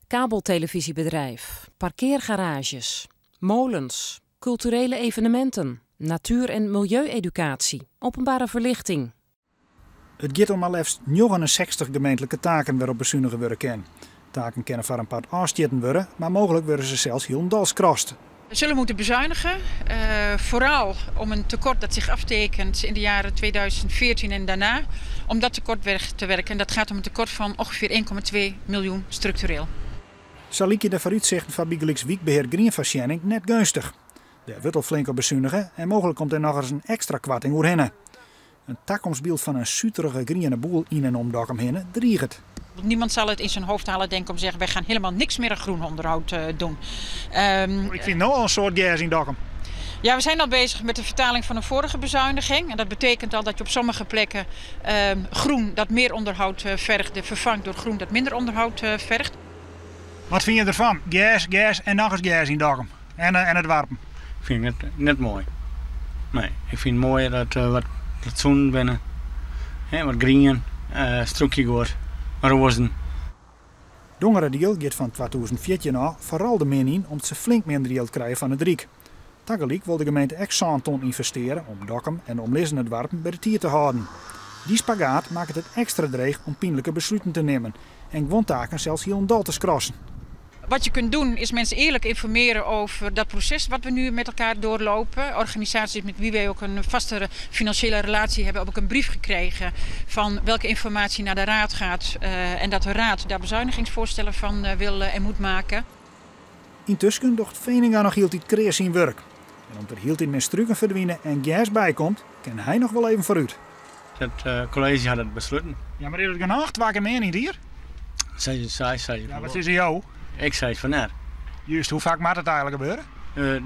Kabeltelevisiebedrijf, parkeergarages, molens, culturele evenementen, natuur- en milieueducatie, openbare verlichting. It giet om mar leafst 69 gemeentlike taken wêrop't besunige wurde kin. Taken kinne foar in part ôfstjitten wurde, mar mooglik wurde se sels hielendal skrast. We zullen moeten bezuinigen, vooral om een tekort dat zich aftekent in de jaren 2014 en daarna, om dat tekort weg te werken. En dat gaat om een tekort van ongeveer 1,2 miljoen structureel. Sa lykje de foarútsichten foar bygelyks wykbehear grienfoarsjenning net geunstich. Dêr wurdt al flink op besunige en mooglik komt der nochris in ekstra koarting oerhinne. In takomstbyld fan in suterige griene boel yn en om Dokkum hinne driget. Niemand zal het in zijn hoofd halen denken om te zeggen: wij gaan helemaal niks meer aan groenonderhoud doen. Ik fyn no al in soad gers yn Dokkum. Ja, we zijn al bezig met de vertaling van een vorige bezuiniging. En dat betekent al dat je op sommige plekken groen dat meer onderhoud vergde, vervangt door groen dat minder onderhoud vergt. Wat fine je derfan? Gers, gers en nochris gers yn Dokkum en it doarpen. Ik fyn it net moai. Nee, ik fyn it moaier dat wat plantsoenen binne. Hè, wat grien, strûkjeguod, roazen. Dongeradiel giet fan 2014 ôf foaral de min yn om't se flink minder jild krije fan it Ryk. Tagelyk wol de gemeente ek sân ton ynvestearje om Dokkum en de omlizzende doarpen by de tiid te hâlden. Dy spagaat makket it ekstra dreech om pynlike besluten te nimmen en guon taken sels hielendal te skrassen. Wat je kunt doen is mensen eerlijk informeren over dat proces wat we nu met elkaar doorlopen. Organisaties met wie wij ook een vaste financiële relatie hebben, ook een brief gekregen van welke informatie naar de raad gaat en dat de raad daar bezuinigingsvoorstellen van wil en moet maken. Yntusken docht Veninga noch hieltyd kreas syn wurk. En om't der hieltyd mear struken ferdwine en gers bykomt, kin hy noch wol even foarút. It kolleezje hat it besluten. Ja, mar is it genôch? Twa kear meane yn it jier? Sei, sei, sei. Ja, wat sizze jo? Ik sei fan net. Just, hoe faak moat it eigentlik gebeure?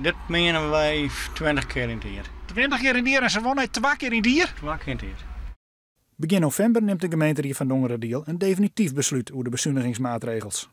Dit meane wy 20 kear yn it jier. 20 kear yn it jier en se wolle net twa kear yn it jier? Twa kear yn it jier. Begjin novimber nimt de gemeenterie fan Dongeradiel in definityf beslút oer de besunigingsmaatregels.